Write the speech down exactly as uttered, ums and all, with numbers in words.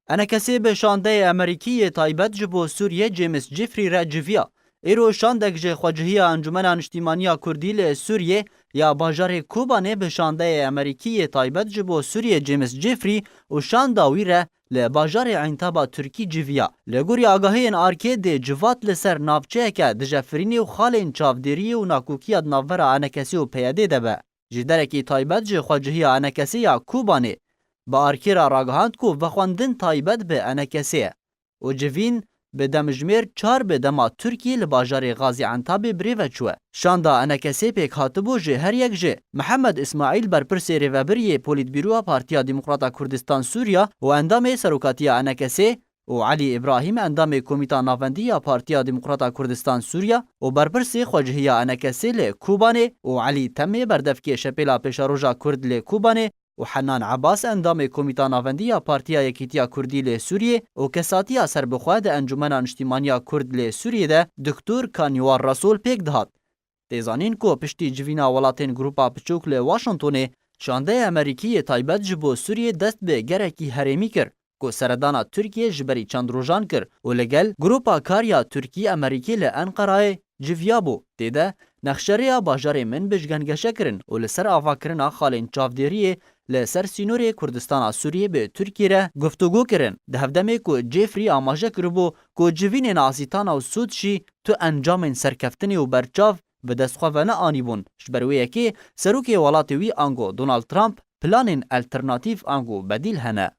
Enekesê bi şandeyê Amerîkî yê taybet ji bo Sûriyê James Jeffrey re civiya. Îro şandek ji xwecihiya Encûmena Niştîmaniya Kurdî li Sûriyê ya bajarê Kobanê bi şandeyê Amerîkî yê taybet ji bo Sûriyê James Jeffrey û şanda wî re li bajarê Eyntab'a Tirkî civiya. Li gorî agahiyên arkê dê civat li ser navçeyeke dijefirînê û xalên çavdêriyê û nakokiya di navbera Enekesê û P Y D'ê de be. Ji derekî taybet ji xwecihiya Enekesê ya Kobanê bi arkê re ragihand ku vexwendin taybet bi Enekesê ye û civîn bi demjimêr çar bi dema Tirkiyê li bajarê Gazî Entabê birêve çûye. Şanda Enekesê pêk hatibû ji her yek ji Mihemed Îsmaîl, berpirsê rêvebirî yê Polîtbîroya Partiya Demokrata Kurdistan Sûriya û endamê serokatiya Enekesê, û Elî Îbrahîm, endamê Komîta Navendî ya Partiya Demokrata Kurdistan Sûriya û berpirsê xwecihiya Enekesê li Kobanê û Elî Temê, berdevkê Şepêla Pêşeroja Kurd li Kobanê û Hennan Ebas, endamê Komîta Navendî ya Partiya Yekîtiya Kurdî li Sûriyê û kesatiya serbixwe di Encûmena Niştîmaniya Kurd li Sûriyê de Doktor Kanîwar Resûl pêk dihat. Tê zanîn ku piştî civîna welatên Grupa Piçûk li Washingtonê, şandeyê Amerîkî yê taybet ji bo Sûriyê dest bi gerekî herêmî kir, ku seredana Tirkiyê ji berî çend rojan kir û li gel Grupa Kar ya Tirkî-Amerîkî li Enqerayê civiyabû. Tê de nexşerêya bajarê Minbij gengeşe kirin û li ser avakirina xalên çavdêriyê li ser sînorê Kurdistana Sûriyê bi Tirkiyê re guftûgo kirin. Di hevdemê ku Jeffrey amaje kiribû ku civînên Asîtana û Sûd jî tu encamên serkeftinê û berçav bi dest xwe ve neanîbûn. Ji ber wê yekê serokê welatê wî ango Donald Trump planên alternatîf ango bedîl hene.